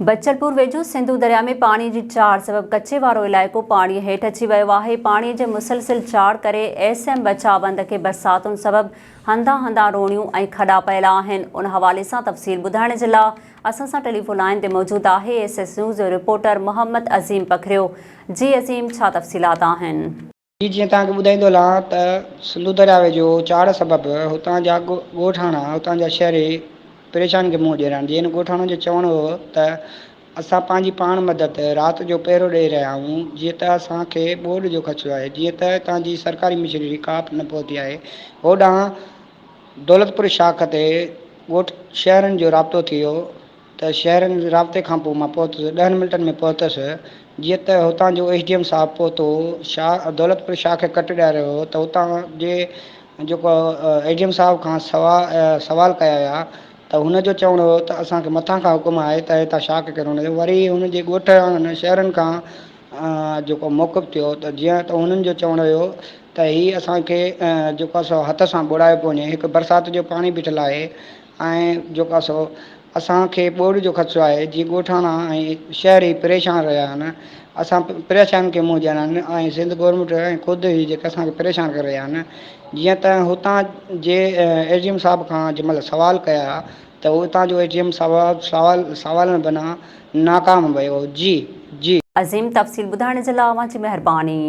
بچلپور ويجهو سنڌو درياء ۾ پاڻي جي چاڙهه سبب ڪچي وارو علائقو پاڻي هيٺ اچي ويو آهي، پاڻي جي مسلسل چاڙهه ڪري ايس ايم بچاء بند کي برساتن سبب هنڌان هنڌان روڻيون ۽ کڏا پيل آهن، ان حوالي سان تفصيل ٻڌائڻ جي لا اسان سان ٽيليفون لائين تي موجود آهي ايس ايس نيوز جو رپورٽر محمد عظيم پکريو، جي عظيم ڇا تفصيلات آهن؟ جي جيئن توهان کي ٻڌائيندو هلان ته سنڌو درياء ويجهو چاڙهه سبب هتان جا ڳوٺاڻا هتان جا شهري پريشانين کي منهن ڏئي رهيا آهن جي هن ڳوٺاڻن جو چوڻ هو ته اسان پنهنجي پاڻ مدد رات جو پهرو ڏئي رهيا آهيون جيئن ته اسان کي ٻوڏ جو خدشو آهي جيئن ته هتان جي سرڪاري مشنري ڪا به نه پهتي آهي هوڏانهن دولتپور شاخ تي ڳوٺ شهرن جو رابطو ٿي ويو ته شهرن رابطي کان پوء مان پهتس، ڏهن منٽن ۾ پهتس، جيئن ته هتان جو ايس ڊي ايم صاحب پهتو، شاهه دولتپور شاهه کي ڪٽ ڏياريو هو ته اتان جي جيڪو ايس ڊي ايم صاحب کان سوال ڪيا ويا ته هن جو چوڻ هو ته اسان کي مٿان کان حڪم آهي ته هتان شاهه کي ڪرڻ ڏيو وري هن جي ڳوٺ شهرن کان جيڪو موقف ٿيو ته جيئن ته هنن جو چوڻ هيو ته هي اسان کي جيڪو آهي سو هٿ سان ٻوڙايو پيو وڃي هڪ برسات جو پاڻي بيٺل آهي ۽ جيڪو آهي سو اسان کي ٻوڏ جو خدشو آهي جيئن ڳوٺاڻا ۽ شهري پريشان رهيا آهن اسان پريشانين کي منهن ڏيڻا آهن ۽ سنڌ گورنمينٽ ۽ خود هي جيڪي اسان کي پريشان ڪري رهيا آهن جيئن ته هتان جي ايس ڊي ايم صاحب کان جنهن مهل سوال ڪيا ته هتان جو ايس ڊي ايم صاحب سوال سوالن بنا ناڪام ويو جي جي. عظيم تفصيل ٻڌائڻ جي لاء اوهان جي مهرباني.